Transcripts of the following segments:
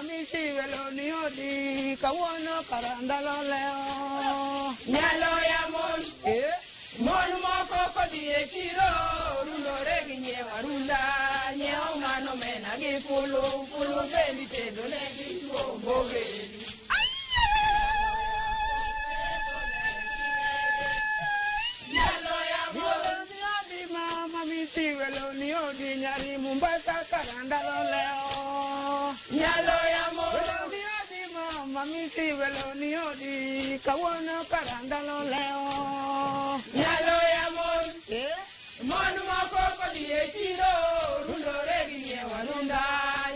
misi welo ni odi kawuono kara ndalo leo. Nyalo ya mon. Eh? Mon moko kodhi e chiro rundore gi nyiewo arunda nyiewo mano omena gi fulu fulu bendi tedo ne dichuo mogeni. Nyalo ya mon. Welo ni odi mama misi welo ni odi nyari Mombasa kara ndalo leo. Nyalo ya mon. Welo ni odi mama misi welo ni odi kawuono kara ndalo leo. Nyalo ya mon. Eh? Mon moko kodhi e chiro rundore gi nyiewo arunda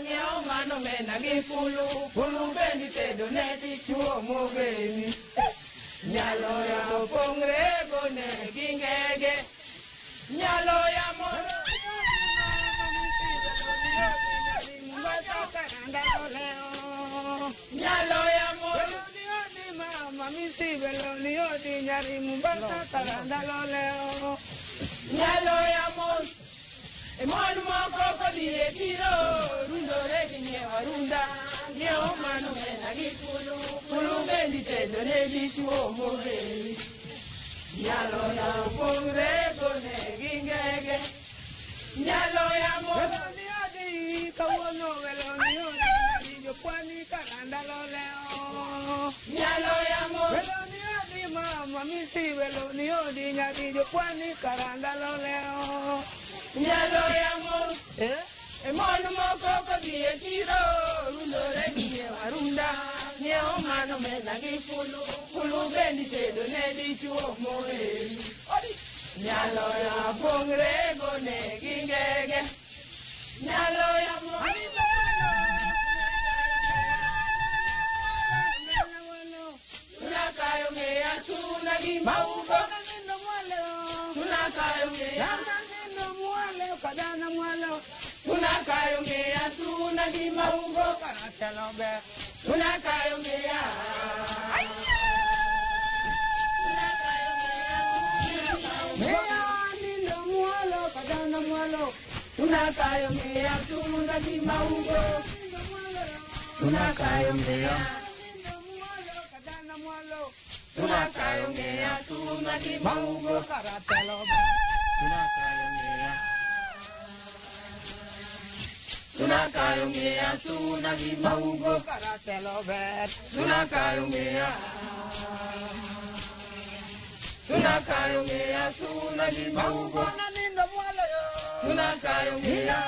nyiewo mano omena gi fulu fulu bendi tedo ne dichuo mogeni. Nyalo ya pong rego ne gi ngege. Nyalo ya mon. Nyalo ya mon. Nyalo ya mon. Mon moko kodhi e chiro rundore gi nyiewo arunda nyiewo mano omena gi fulu fulu bendi tedo ne dichuo mogeni. Nyalo ya pong rego ne gi ngege. Nyalo ya mon. Nyalo ya mon. Nyalo ya mon. Eh? Mon moko kodhi e chiro rundore gi nyiewo arunda nyiewo mano omena gi fulu fulu bendi tedo ne dichuo moheri. Nyalo ya pong rego ne gi ngege. Nyalo ya mon. Tunakayo ng'eya tuna gi maugo. Tunakayo ng'eya. Tunakayo ng'eya tuna gi maugo. Tunakayo ng'eya. Tunakayo ng'eya tuna gi maugo. Tunakayo ng'eya. Tunakayo ng'eya tuna gi maugo. Tunakayo ng'eya. Tunakayo ng'eya tuna gi maugo. Tunakayo ng'eya. Tunakayo ng'eya tuna gi maugo. Tunakayo ng'eya.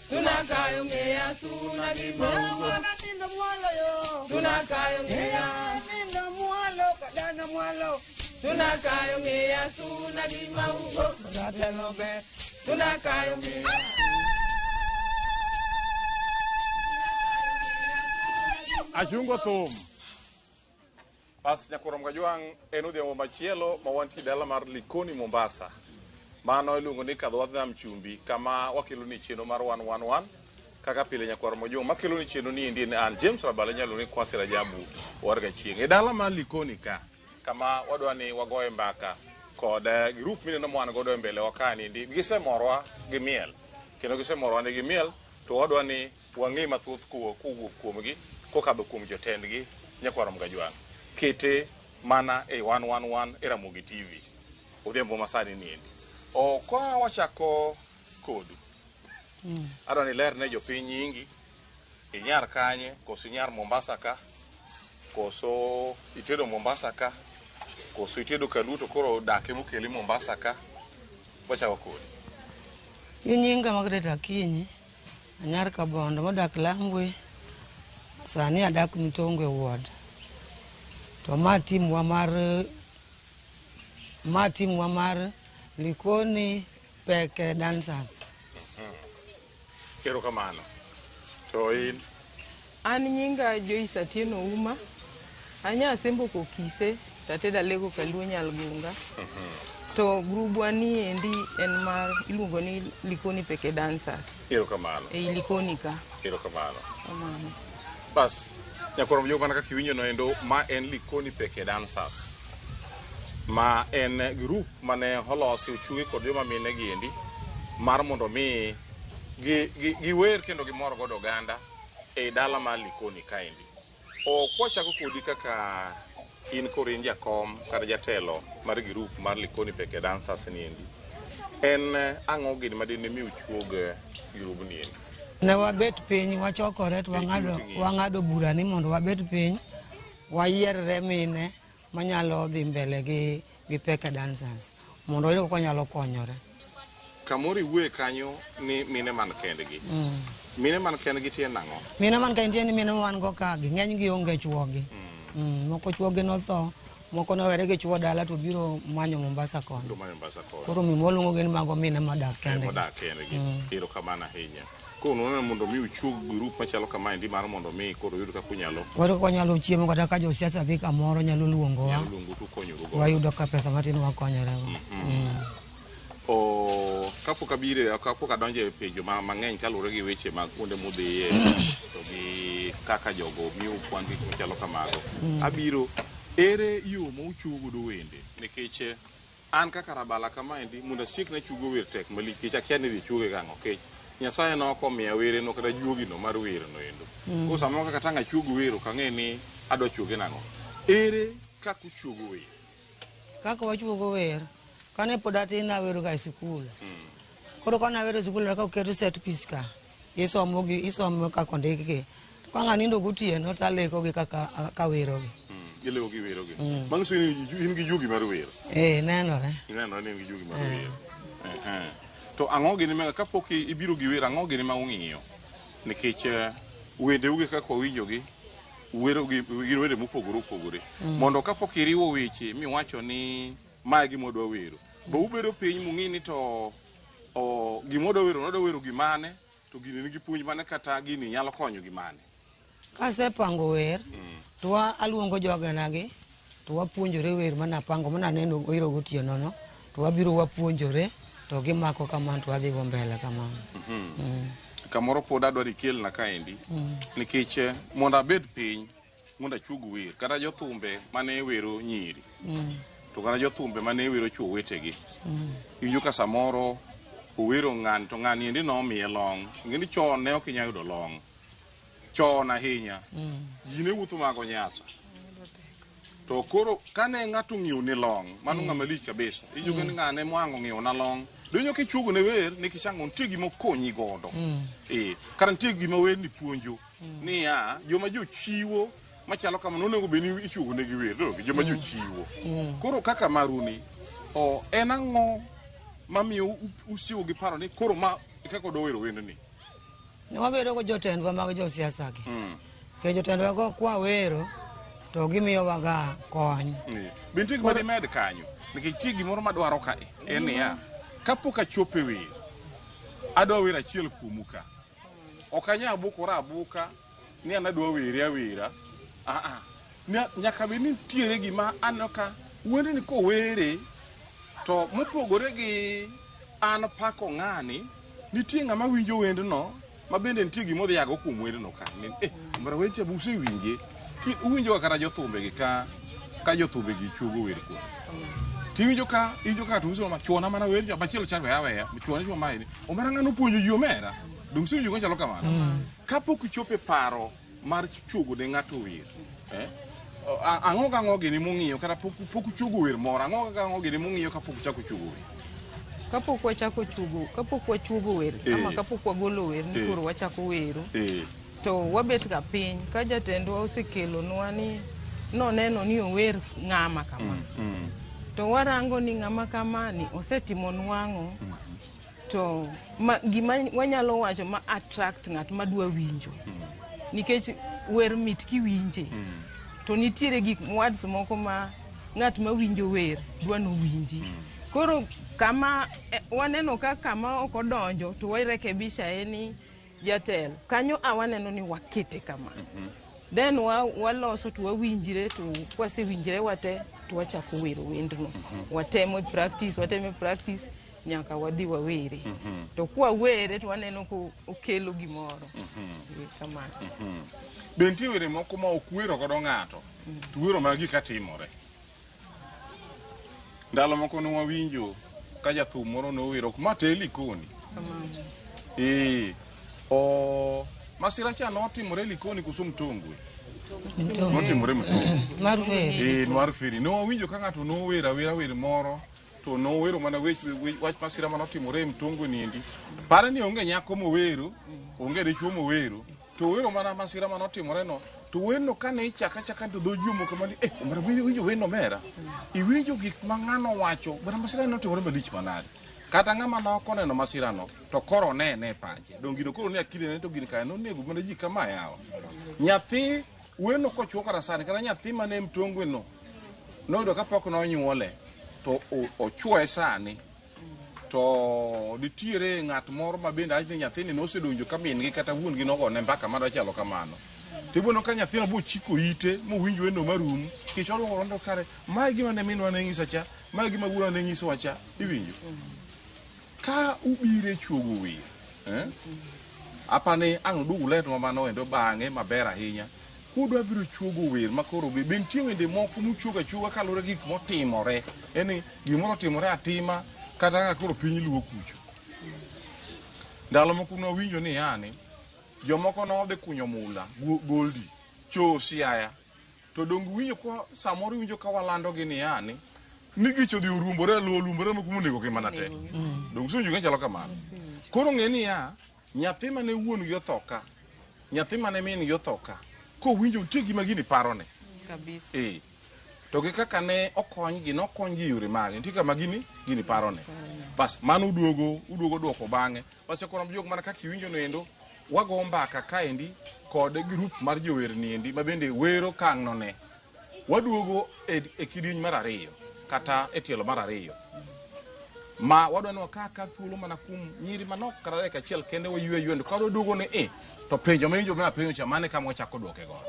Tunakayo ng'eya tuna gi maugo. Tunakayo ng'eya. Tunakayo ng'eya tuna gi maugo. Tunakayo ng'eya. Achungo thum. Bas nyakwar Mgajwang' en odhiambo machielo ma wantie dala mar Likoni Mombasa. Mano iluongo ni Kadho Nam Chumbi kama wakelo ni chenro mar 111 kaka pile nyakwar Mojong makelo ni chenro ni endi en an James Rabala nyalo ni Kwasi Rajabu warga chieng'. E dala mar Likoni ka kama wadwa ni wagoye mbaka kod grup mineno mwan godo e mbele wa ka niendi gisemorwa gi miel kendo gisemorwa ni gi miel to wadwa ni wang'e mathoth kowuok kuomgi kokadho kuom jotendgi nyakwar Mgajwang'. Kete mana e 111 e Ramogi TV odhiambo masani niendi. O ka wachako kodu. Adwa ni iler ne jopiny nyingi, inyar kanye, koso inyar Mombasa ka, koso itedo Mombasa ka, koso itedo Kaluo to koro dak emokeli Mombasa ka. Wachako kodi. Nyinga Margaret Akinyi, anyar Kabondo modak Lambwe, sani adak Mtongwe ward. To ma timwa mar Likoni Peke Dancers. Erokamano. To in? An nyinga Joyce Atieno Uma. Anya Asembo Kokise, tateda Lego Kaluo Nyalgunga. To grubwa ni endi en mar iluongo ni Likoni Peke Dancers. Erokamano. Ei Likoni ka. Erokamano. Kamano. Bas, nyakwar Mjong mana kaka iwinjo no endo, ma en Likoni Peke Dancers. Ma en group mane olosi ochungi kod joma mine gi endi mar mondo mi Giwer kendo gimor godo oganda e dala mar Likoni kaendi. Ok wachako kodi kaka in koro in jakom kata jatelo mar group mar Likoni Peke Dancers ni endi. En ang'o gini madine mi uchuog group ni endi? Ne wabet piny wachokore to wang'ado bura ni mondo wabet piny wayierre mine manyalo dhi mbele gi Peke Dancers mondo wayud kaka wanyalo konyore. Kamoro iwuoye kanyo ni mine man kendgi. Mine man kendgi tie nang'o? Mine man kendgi ni mine man go ka gi ng'eny gi onge chuogi. Moko chuogi notho, moko nowere gi chuo dala to biro manyo Mombasa kono. Biro manyo Mombasa kono. Koro waluongo gi ni mago mine modak kendgi. Modak kendgi. Erokamano ahinya. Koro uneno mondo mi uchuog group machalo kamaendi mar mondo mi koro uyud kaka unyalo. Wayudo kaka wanyalo chiemo kata ka josiasa dhi kamoro nyalo luongowa. Nyalo luongo to ukonyoru godo. Wayudo ka pesa matin wakonyorego. Kapok abiro, kapok adonjo e penjo mang'eny kaluwore gi weche mag kuonde mudhiye to gi kaka jogo miyo kwan gik machalo kamago. Abiro, ere yo ma uchuogo godo wende? Nikech an kaka rabala kamaendi mondo asiek nachuogo wer tek malich nikech akia ni idhi chuoge gang'o nikech Nyasaye nok omiya were no kata juogi no mar wer no endo. Koro samoro kaka tang' achuog wer ok ang'e ni adwa chuoge nang'o. Ere kaka uchuogo wer? Kaka wachuogo wer, kane pod atin nawero ga e sikul. Koro kane awero e sikul ka oketo set piece ka, isomo gi isomo kaka ondikgi. Ka ang' anindo gotieno to alekogi kaka kawerogi. Ileko gi werogi. Manyiso ni in gi juogi mar wer. Nenore. Nenore ni in gi juogi mar wer. To ang'o gini ma kapok ibiro gi wer, ang'o gini ma ung'iyo? Nikech wendeu gi kaka wawinjogi, wero gi gin wende mopogore opogore. Mondo kapok iriwo weche miwacho ni mae gima wadwa wero, be ubedo piny mung'i ni to gima wadwa wero, wadwa wero gimane, to gini nigi puonj mane kata gini nyalo konyo gimane? Kasepango wer, to aluongo jogenagi, to wapuonjore wer manapango, mananeno wero gotieno no, to wabiro wapuonjore, to gimako kamano to wadhi go mbele kamano. Kamoro pod adwa ni ikelna kaendi, nikech mondo abed piny, mondo achuog wer, kata jothumbe mane wero nyiri, to kata jothumbe mane wero chuo wetegi. Iwinjo ka samoro owero ng'ani to ng'ani endi nomiye long'. Ing'e ni chon ne ok inyal yudo long'. Chon ahinya. Ji ne wuotho mago nyasa. To koro kane ng'ato ong'iewo ne long', mano ng'ama lich kabisa. Iwinjo ni ng'ane mwang'o ong'iewo na long'. Donjo kichuogo ne wer nikech ang'o nitie gima okonyi godo. Kata nitie gima werni puonjo. Niya, joma jochiwo machalo kamano onego bed ni ichuogo negi wer, donge joma jochiwo. Koro kaka maruni, en ang'o mamiyo usiwo gi paro ni koro ma kaka odwa wero wendni? Ne wabedo go jotendwa mag josiasa gi. Nikech jotendwa go kwa wero to gimiyowa ga kony. Be nitie gima dimed kanyo? Nikech nitie gimoro madwaro kae, en niya, kapok achopo e wer, adwa wer achiel kuomu ka. Ok anyal bukora abuka ni an adwa were awera. Nyaka bed ni nitiere gima aneno ka wendni kowere to mopogore gi an pako ng'ani, nitie ng'ama winjo wendno ma bende nitie gima odhi yago kuom wendno ka. Ni, mara weche be usewinje. Uwinjo kata jothumbe gi ka jothumbe gi chuogo wer kuom. Tiwinjo ka iwinjo ka to uso ma chuona mana wer machielo chal weya weya, chuona chuona maeni. Omera ng'ano puonjo ji omera. Dong usewinjo ka chalo kamano. Kapok ichopo e paro mar chuogo ne ng'ato wer, ang'o gang'o gini mung'iyo kata pok uchuogo wer moro, ang'o gang'o gini mung'iyo kapok uchako chuogo wer? Kapok wachako chuogo, kapok wachuogo wer, ama kapok wagolo wer ni koro wachako wero, to wabet ga piny ka jatendwa osekelonwa ni noneno ni ower ng'ama kama. To warango ni ng'ama kama ni osetimonwa ang'o, to gima wanyalo wacho ma attract ng'at madwa winjo. Nikech wer mit kiwinje. To nitiere gik words moko ma ng'at ma winjo wer dwa nowinji. Koro kama waneno ka kama ok odonjo to warekebisha en ni jatelo. Kanyo a waneno ni wakete kama. Then waloso to wawinjre to kwasewinjre wate to wachako wero wendno. Watemo practice, nyaka wadhi wawere. To kwawere to waneno ko okelo gimoro. Kamano. Be nitie were moko ma ok wero godo ng'ato, to wero mana gik katimore. Ndalo moko ne wawinjo ka jathum moro nowero ma te Likoni. O masira cha notimore Likoni koso Mtongwe? Notimore Mtongwe. Mar feri. Mar feri. Nowinjo ka ng'ato nowero awera wer moro to nowero mana wach masira manotimore e Mtongwe niendi. Pare ni onge nyako mowero, onge dichuo mowero, to owero mana masira manotimore no. To werno kane ichaka achaka to dho ji omoko mani, omera winjo werno omera. Iwinjo gik ma ng'ano wacho, mana masira notimore malich manade. Kata ng'ama nok oneno masirano, to koro onene e pache. Dong' gino koro ni akilene to gini kare nonego mana ji kama yawa. Nyathi werno kochuo kata sani, kata nyathi mane Mtongwe no, noyudo kapok nonyuole, to ochuoye sani. To nitiere ng'at moro ma bende awach ni nyathini nosedonjo ka min gi kata wuon gi nogone mbaka madwa chalo kamano. Tibono ka nyathino bochiko ite mowinj wendo marum, kech orwako rondo kare, mae gima ne minwa ne nyisa cha, mae gima wuonwa ne nyisowa cha, iwinjo? Ka ubiro e chuogo wer, apani ang' uduog uletnwa mano endo bang'e maber ahinya. Kudwa biro chuogo wer ma koro be nitie wende moko muchuogo achuoga kaluwore gi gik motimore. En gimoro otimore atima kata kaka koro piny luo kucho. Ndalo moko nwawinjo ni yani, jomoko nodhi kunyo mula, goldi, cho Siaya. To dong winjo kwa samoro iwinjo ka walando gi ni yani, ni gicho dhi oruombore luo oruombore ma kuma onego gi mana te. Dong usewinjo gima chalo kamano. Koro ng'e niya, nyathi mane wuon gi otho ka, nyathi mane min gi otho ka, kowinjo nitie gima gini parone. Kabisa. To gi kaka ne okonygi, nokonygi e yore mage, nitie kama gini parone. Bas, mano uduogo duoko bang'e. Bas, koro jok mana kaka iwinjo noendo, wago mbaka kaendi kod grup mar jower niendi ma bende wero kang'no ne. Waduogo e kidieny mar ariyo, kata e tielo mar ariyo. Ma wadwa ni wakaw ka thuolo mana kuom nyiri manok kata dakika achiel kende waywe ayweya, to ka waduogo ni to penjo ma iwinjo ma penjo cha mane kama wachako duoke godo.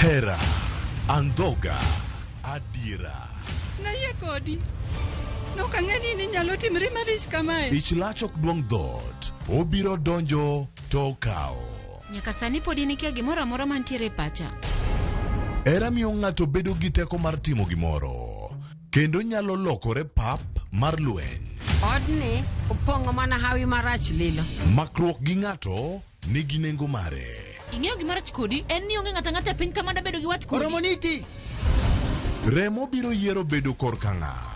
Hera, andhoga, adiera. Nayie kodi. Nok ang'e ni inyalo timri malich kamae. Ich lach ok duong' dhoot, obiro donjo to okawo. Nyaka sani pod in ikia gimoro amora mantiere e pacha. Hera miyo ng'ato bedo gi teko mar timo gimoro, kendo nyalo lokore pap mar lweny. Odni opong'o mana hawi marach lilo. Makruok gi ng'ato nigi nengo mare. Ing'eyo gima rach kodi en ni onge ng'ato ang'ata e piny ka mada bedo gi wat kodi. Oromo niti. Remo biro yiero bedo korka ng'a.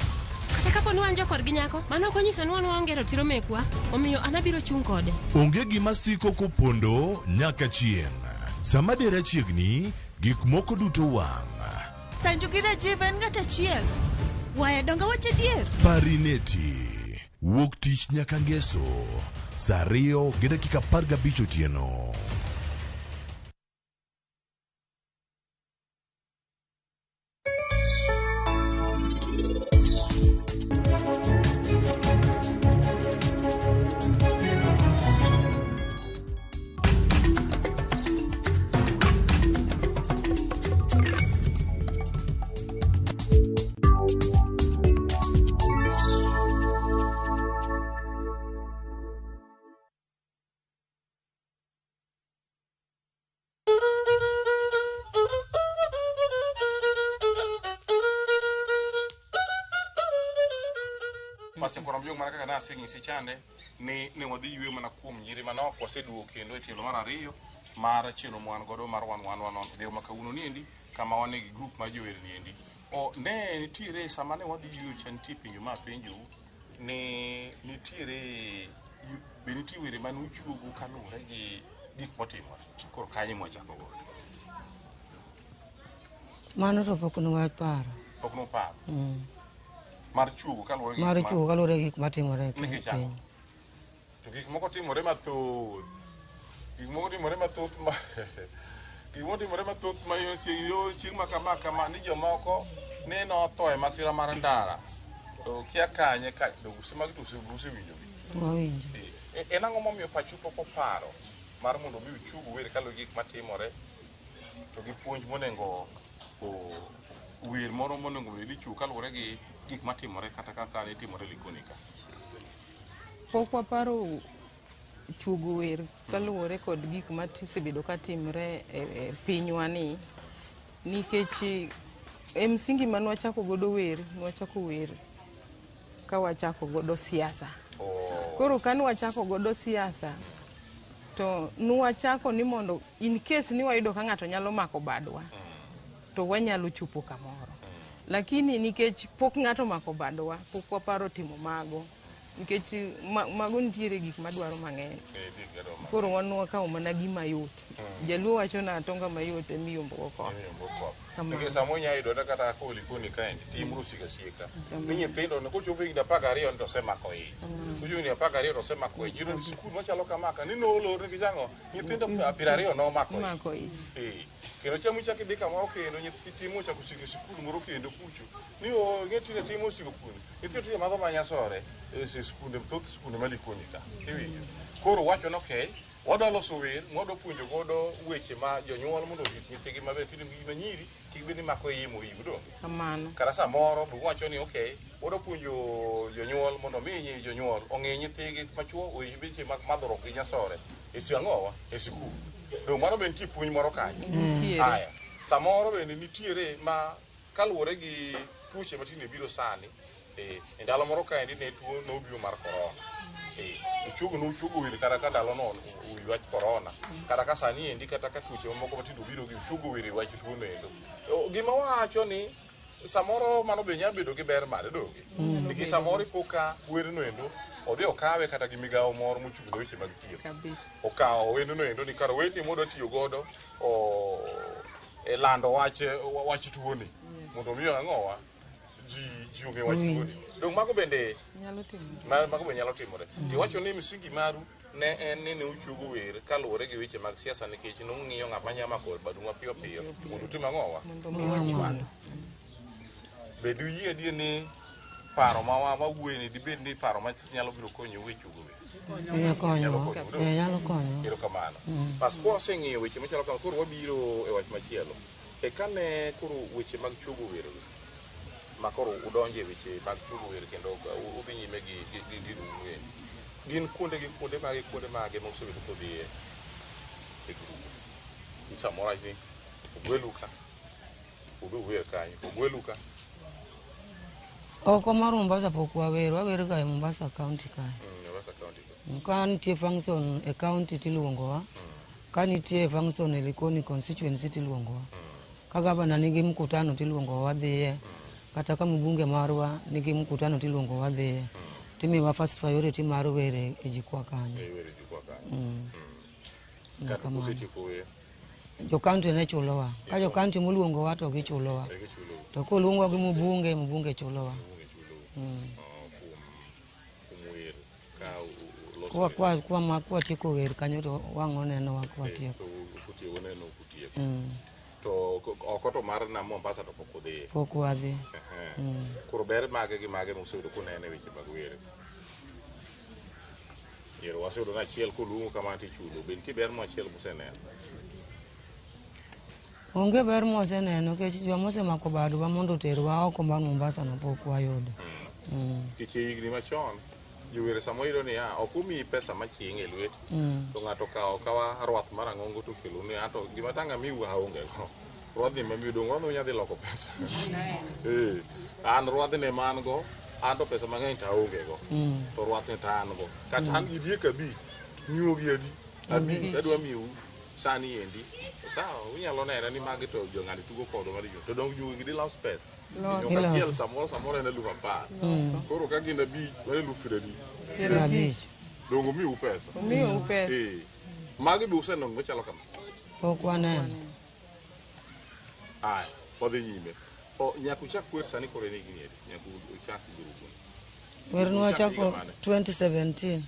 Kata kapo ni wan jokorgi nyako, mano ok onyiso ni wan waonge ratiro mekwa, omiyo an abiro chung' kode. Onge gima siko kopondo nyaka chieng'. Sama dera chiegni, gik moko duto wang'. Sanju gi Rajiv en ng'at achiel. Waya donga wach adier. Parineti. Wuok tich nyaka ngeso. Saa 2:15 otieno. Pastor Korom Jong mana kaka naseng'isi chande ni ne wadhi yweyo mana kuom nyiri manok, waseduogo kendo e tielo mar ariyo mar chenro mwan godo mar wan wan wan odhiambo ma kawuono niendi kama wan gi group mar jower niendi. O ne nitiere sama ne wadhi yweyo cha nitie penjo ma apenjou ni nitiere be nitie were mane uchuogo kaluwore gi gik motimore. Koro kanyo ema wachako godo. Mano to pok nwaparo. Pok nuparo. Mar chuogo kaluwore gi Mar gik ma- chuogo kaluwore gi gik matimore e Nikech ang'o? piny. To gik moko timore mathoth. Gik moko timore mathoth ma gik moko timore mathoth ma yo chieng' yo chieng' ma kama kama ni jomoko ne notho e masira mar ndara. To kia kanye ka to magi to usewinjogi. Wawinjo. En ang'o momiyo pachu pok oparo mar mondo mi uchug wer kaluwore gi gik matimore to gi puonj monego wer moro monego bed ni ichuo kaluwore gi gik matimore kata kaka ne timore Likoni ka. Pok waparo Chuogo wer kaluwore kod gik ma osebedo ka timre e pinywa ni, nikech e msingi ma nwachako godo wer, nwachako wer ka wachako godo siasa. Koro ka nwachako godo siasa, to nwachako ni mondo in case ni wayudo ka ng'ato nyalo mako badwa, to wanyalo chopo kamoro. Lakini nikech pok ng'ato omako badwa, pok waparo timo mago. Nikech mago nitiere gik madwaro mang'eny. Koro wan wakawo mana gima yot. Jaluo wacho na atonga mayot ema iyombo go koth. Kamano. Nikech samoro inyalo yudo kata ka Likoni kaendi timro osika sieka. Ni nyithindo ne kochopo higni 12 to osemako ich. Kochopo higni 12 to osemako ich. Iyudo ni sikul machalo kama ka ni nolor nikech ang'o? Nyithindo 20 nomako ich. Omako ich. Kendo chieng' michako idhi kamoro kendo nyithi timo ochako osiko e sikul moro kendo kucho. Ni o ing'e tinde timo osiko kuno. Nyithindo tinde madho mana nyasore e skunde thoth skunde ma Likoni ka. Iwinjo. Koro wacho ni okay, wadwa loso wer mwadwa puonjo godo weche ma jonyuol mondo orit nyithigi maber nyithindo ma nyiri kik bed ni mako iye mohiu donge. Kamano. Kata samoro be wacho ni okay, wadwa puonjo jonyuol mondo mi jonyuol ong'i nyithigi machuo weche mag madhruok gi nyasore e si ang'owa e sikul. Dong' mano be nitie puonj moro kanyo. Nitiere. Aya, samoro bende nitiere ma kaluwore gi tuoche matinde biro sani, e ndalo moro kaendi ne tuo nobiro mar korona. Ochuogo nochuogo wer kata ka ndalono wi wach korona. Kata ka sani endi kata ka tuoche mamoko matinde obiro gi ochuogo wer e wach tuo no endo. Gima wacho ni samoro mano be nyalo bedo gi ber mare donge. Nikech samoro ipo ka werno endo odhi okawe kata gi migawo moro mochung' ne weche mag thieth. Kabisa. Okawo wendno endo ni kar wendni modwa tiyo godo e lando wach wach tuoni mondo mi ang'owa ji ong'e wach tuoni. Dong' mago bende Nyalo timore. mago be nyalo timore. Tiwacho ni msingi maru ne en ni ne uchuogo wer kaluwore gi weche mag siasa nikech nung'iyo ng'ama nyalo mako badu mapiyo piyo mondo utim ang'owa. Mondo mi wach. Bed uyie adier ni paro ma wawuoye ni dibed ni paro ma nyalo biro konyou e chuogo wer. Nyalo konyowa. Nyalo konyowa. Erokamano. Bas kwa waseng'iyo weche machalo kama koro wabiro e wach machielo. E kane koro weche mag chuogo wer ma koro udonje e weche mag chuogo wer kendo udhi nyime gi endi. Gin kuonde gi kuonde mage ma usebedo kodhiye e grup. Samoro ni ogwelu ka, udhi uwer kanyo, ogwelu ka. Oko mar Mombasa pok wawero, wawero ga e Mombasa County kae. Mombasa County. Ka nitie function e county tiluongowa. Ka nitie function e Likoni constituency tiluongowa. Ka gavana nigi mkutano tiluongowa wadhiye. Kata ka mbunge marwa nigi mkutano tiluongowa wadhiye. Timiwa first priority mar wer e jukwaa kanyo. E wer e jukwaa kanyo. Kata kusetieko wer. Jo county ne chulowa. Ka jo county moluongowa to gichulowa. To koluongwa gi mbunge, mbunge chulowa. Kwa tieko wer kanyo to wang' onenowa kwa tieko. To oko to mar na Mombasa to pok udhiye. Pok wadhi. Koro ber mage gi mage museyudo kunene weche mag wer. Ero waseyudo ni achiel koluongo kamano tichulo. Be nitie ber machielo museneno? Onge ber mwaseneno nikech joma osemako badwa mondo oterwa oko mar Mombasa no pok wayudo. Nikech e higni machon jowere samoro iyudo niya ok omiyi pesa maching' e lweti to ng'ato okawo kawa rwath mar ang'ongo to okelo ni ato gima tang' amiu aonge go. Rwadhni ema amiu dong' rwadhni unya dhi loko pesa. An rwadhni ema an go, an to pesa mang'eny to aonge go. To rwathni to an go. Kata an gi diek abich, nyuogi adi? Abich adwa miyou sani endi. Sawa, unyalo neno ni magi to jong'ani tugo kodwa maricho. To dong' juogi dilos pesa. Loso. Nyuok achiel samoro en 10,000. Koro ka gin abich, mano 50,000. 50. Dong' omiu pesa. Omiu pesa. Magi be useneno machalo kama? Pok waneno. Aya, wadhi nyime. Nyaka uchak wer sani koro en higni adi? Nyaka uchak grup. Wer nwachako 2017.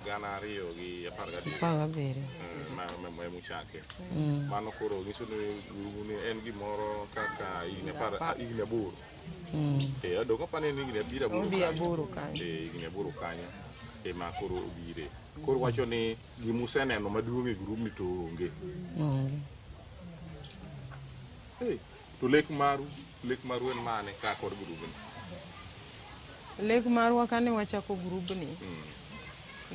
Gana ariyo gi apar gabiriyo. 17. Ma muchake. Mano koro nyiso ni grupu ni en gimoro kaka higni 8. Dong' apani en higni 8 kanyo. Higni 8 kanyo ema koro obire. Koro wacho ni gimuseneno maduong' e grup ni to onge. To lek maru en mane ka kod grubni? Lek marwa kane wachako grubni,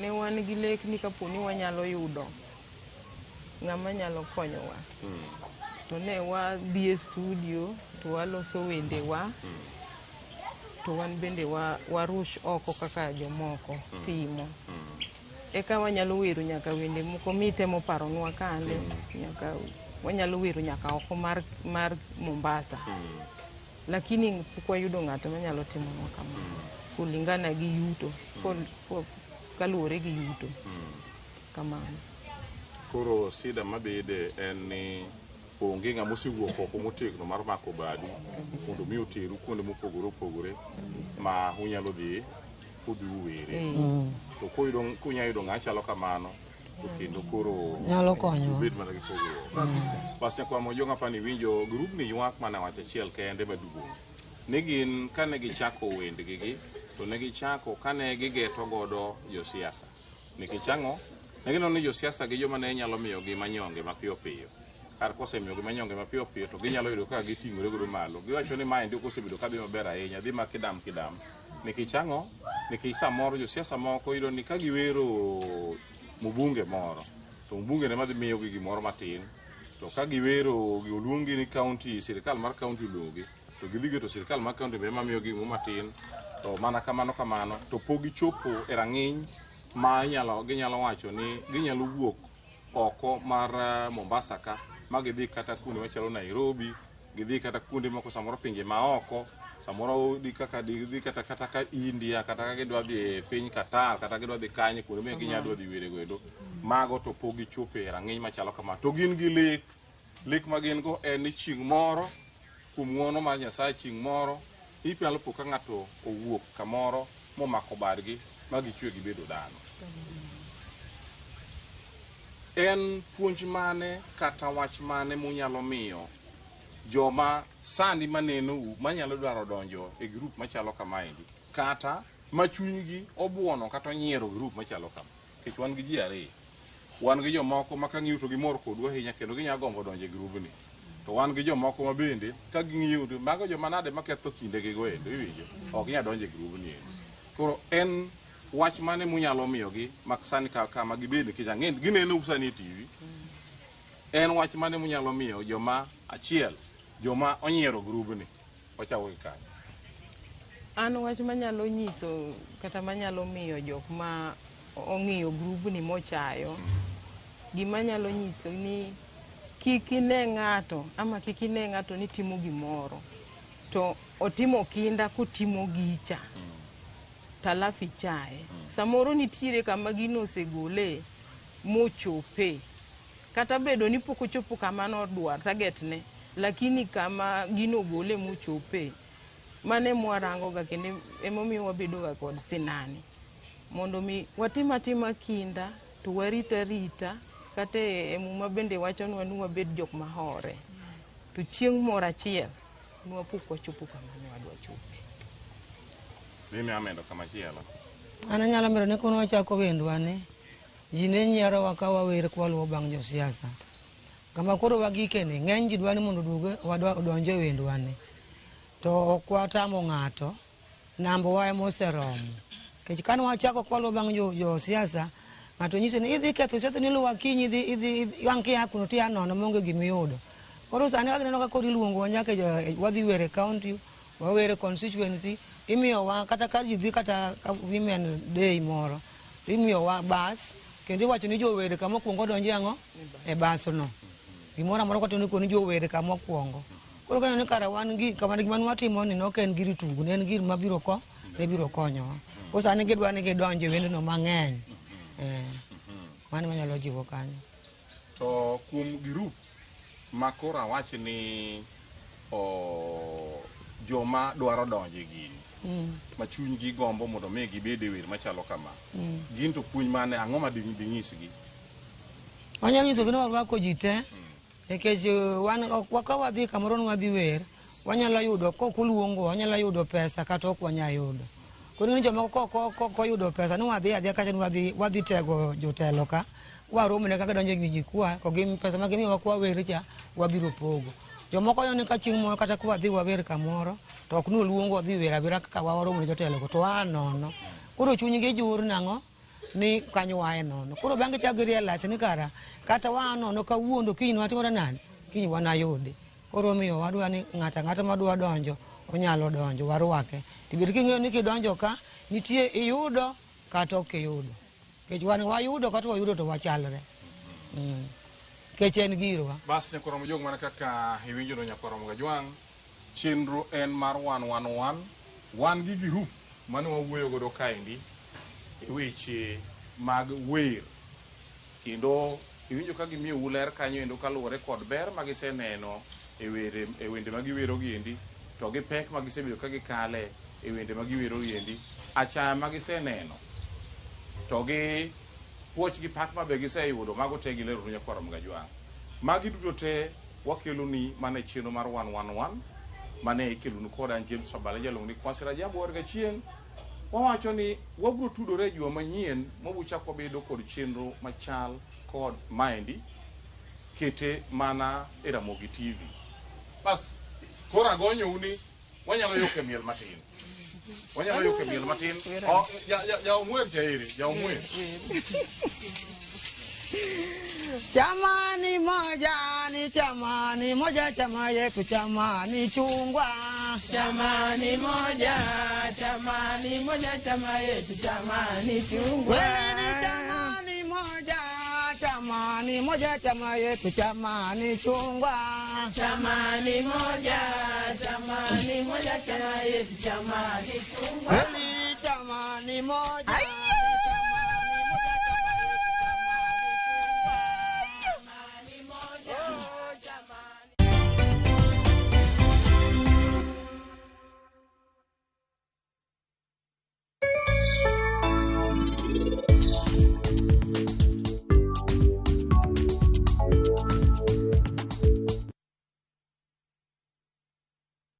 Ne wan gi lek ni kapo ni wanyalo yudo ng'ama nyalo konyowa, to ne wadhi e studio to waloso wendewa, to wan bende warush oko kaka jomoko timo. Eka wanyalo wero nyaka wende moko mitemo paronwa kande, nyaka wanyalo wero nyaka oko mar Mombasa. Lakini pok wayudo ng'ato manyalo timonwa kamano kulingana gi yuto, kaluwore gi yuto kamano. Koro sida mabede en ni onge ng'ama osewuok oko motegno mar mako badu mondo mi oteru kuonde mopogore opogore ma unyalo dhi udhi uwere. To kunya yudo ng'ama chalo kamano to kendo koro nyalo konyowa. Ubed mana gi pogruok. Bas nyakwar Mojong apani winjo grubni ywak mana wach achiel kende maduong'. Ni gin kane gichako wendgi gi to ne gichako kane gigeto godo josiasa. Nikech ang'o? Ne gineno ni josiasa gi joma ne nyalo miyogi manyonge mapiyo piyo. Kar kosemiyogi manyonge mapiyo piyo to ginyalo yudo kaka giting'ore godo malo. Giwacho ni maendi ok osebedo kadhi maber ahinya, dhi ma kidam kidam. Nikech ang'o? Nikech samoro josiasa moko yudo ni ka giwero mbunge moro, to mbunge ne madhi miyogi gimoro matin. To ka giwero oluongi ni county, sirikal mar county oluongi, to gidhi geto sirikal mar county be ema miyogi gimoro matin. To mana kamano kamano, to pok gichopo e rang'iny ma ginyalo wacho ni ginyalo wuok oko mar Mombasa ka ma gidhi kata kuonde machalo Nairobi, gidhi kata kuonde moko samoro pinje maoko, samoro di kaka gidhi kata ka India, kata ka gidwa dhi e piny Qatar, kata gidwa dhi kanye kuonde ma ginyalo dwa dhi were goendo. Mago to pok gichopo e rang'iny machalo kama. To gin gi lek. Lek ma gin go en ni chieng' moro, kuom ng'uono mar Nyasaye chieng' moro, inyalo po ka ng'ato owuok kamoro momako badgi ma gichwe gibedo dhano. En puonj mane kata wach mane munyalo miyo joma sani manenou manyalo dwaro donjo e grup machalo kamaendi, kata ma chunygi obuono kata onyiero grup machalo kama? Nikech wan gi ji ariyo. Wan gi jomoko ma kang'iyo to gimor kodwa ahinya kendo ginyalo gombo donjo e grubni. To wan gi jomoko ma bende ka ging'iyo to mago joma nade maketho kindegi go endo, iwinjo? Ok ginyal donjo e grubni endo. Koro en wach mane munyalo miyogi mak sani kama gibed nikech ang'e ginenou sani e TV. En wach mane munyalo miyo joma achiel, joma onyiero grubni? Wachako gi kanyo. An wach manyalo nyiso kata manyalo miyo jok ma ong'iyo grubni mochayo, gima nyalo nyiso ni kik ine ng'ato ama kik ine ng'ato ni timo gimoro to otimo kinda kotimo gicha talafu ichaye. Samoro nitiere kama gino osegole mochope, kata bedo ni pok ochopo kama nodwar target ne, lakini kama gino ogole mochope, mano ema warango ga kendo emomiyo wabedo ga kod sinani mondo mi watim atima kinda to warit arita. Kata e Muma bende wachonwa ni wabed jok mahore, to chieng' moro achiel nwapok wachopo kama ne wadwa chope. Mimi amedo kama chielo. An anyalo medo ni kono wachako wendwa ni, ji ne nyierowa ka wawer kwaluwo bang' josiasa. Kama koro wagike ni, ng'eny ji dwa ni mondo odonj e wendwa ni. To ok watamo ng'ato, nambowa ema oseromo. Nikech kane wachako kwaluwo bang' josiasa, ng'ato nyiso ni idhi ketho siasa ni luwa kiny idhi ang' kia kuno tiya nono maonge gimiyudo. Koro sani ka gineno ka koro iluongowa nyaka wadhi wer e county, wawer e constituency, imiyowa kata ka ji dhi kata women day moro, imiyowa bas, kendo iwacho ni jower kama okuongo donjo ang'o? E bas no. Gimoro amora kwatimo ni jower kama okuongo. Koro kaneno ni kara wan gi kama gima nwatimo ni nok en gir tugo, ne en gir mabiro ko, ne biro konyowa. Koro sani gidwa ni gidonj e wendno mang'eny. Mano manyalo jiwo kanyo. To kuom grup ma koro awach ni joma dwaro donjo e gini, ma chunygi gombo mondo mi gibed e wer machalo kama, gin to puonj mane ang'o ma dinyisgi? Wanyalo nyisogi ni warwako ji te, nikech wan ka wadhi kamoro ni wadhi wer, wanyalo yudo kok oluongowa, wanyalo yudo pesa kata ok wanyal yudo. Koro ni jomoko kok oyudo pesa ni wadhi adhiya kacha ni wadhi tego jotelo ka, waromne kaka donjo e ji kwa, to gi pesa ma gimiyowa kwa wer cha, wabiro pogo. Jomoko neno ni ka chieng' moro kata ka wadhi wawer kamoro, to ok noluongo wadhi wer awera kaka waromo ne jotelo go, to waa nono. Koro chunygi jur nang'o? ni kanyo wae nono. Koro bang'e chak girealize ni kara kata waa nono kawuono kiny watimore nade, kiny wanayudi. Koro omiyo wadwa ni ng'ato ang'ata madwa donjo onyalo donjo, warwake. To bed king'eyo ni kidonjo ka nitie iyudo kata ok iyudo. Nikech wan wayudo kata wayudo to wachalre. Nikech en girwa. Bas Nyakwar Ramogi Ojwang' mana kaka iwinjono Nyakwar Ramogi Ojwang', chenro en mar wan wan wan, wan gi girup mane wawuoyo godo kaendi e weche mag wer. Kendo iwinjo ka gimiyou ler kanyo endo kaluwore kod ber ma giseneno e were e wende ma giwero giendi to gi pek ma gisebedo ka gikale e wende ma giwero giendi, achaya ma giseneno to gi puoch gi pak ma be giseyudo, mago te gileronu Nyakwar Ramogi Ajwang'. Magi duto te wakeloni mana e chenro mar wan wan wan mane ikelonu koda an James Rabale jaluongo ni Kwasi Rajabu warga chieng'. Wawacho ni wabiro tudore e juma manyien mabuchak wabedo kod chenro machal kod maendi kete mana e Ramogi TV. Bas, koro agonyou ni wanyalo yok e miel matin. Wanyalo yok e miel matin. Oh, ja omwer cha ere, ja omwer. Chamani moja ni chamani moja chama yetu chamani chungwa. Chamani moja, chamani moja chama yetu chamani chungwa. Kweli chamani moja, chamani moja chama yetu chamani chungwa. Chamani moja, chamani moja chama yetu chamani chungwa. Kweli chamani